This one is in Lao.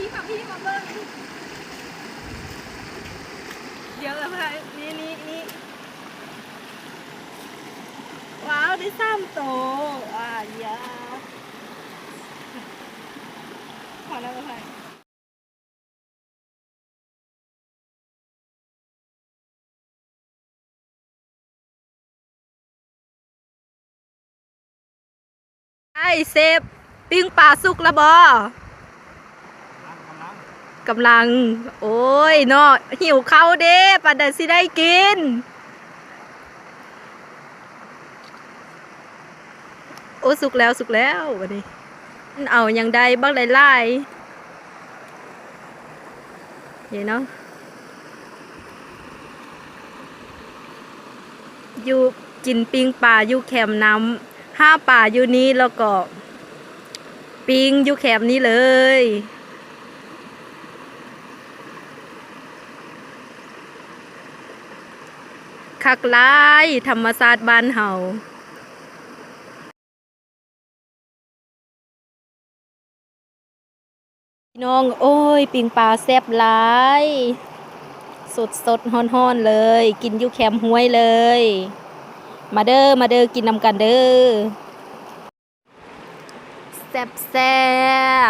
ພີ່ມາ ພີ່ມາເບິ່ງ ດຽວລະ ນີ້ ນີ້ ນີ້ ວ້າວ ໄດ້ສາມໂຕ ອາ ຢາ ຂໍນຳ ອ້າຍເຊບ ປີ້ງປາສຸກລະບໍ່? ກຳລັງ ກຳລັງ ກຳລັງ ໂອ້ຍເນາະ ຫິວເຂົ້າເດ້ ປານໃດຊິໄດ້ກິນ. ໂອ້ ສຸກແລ້ວ ສຸກແລ້ວ ບັດນີ້ ມັນເອົາຫຍັງໄດ້ບັກຫຼາຍໆ ນີ້ເນາະ ຢູ່ ກິນປີ້ງປາຢູ່ແຄມນ້ຳ ຫາປາຢູ່ນີ້ ແລ້ວກໍປີ້ງຢູ່ແຄມນີ້ເລີຍ. ຄັກຫຼາຍ ທຳມະຊາດບ້ານເຮົາ. ພີ່ນ້ອງເອີຍ ປີ້ງປາແຊບຫຼາຍ ສົດໆ ຮ້ອນໆ ເລີຍ ກິນຢູ່ແຄມຫ້ວຍເລີຍ. ມາເດີ ມາເດີ ກິນນຳກັນເດີ. ແຊບໆ.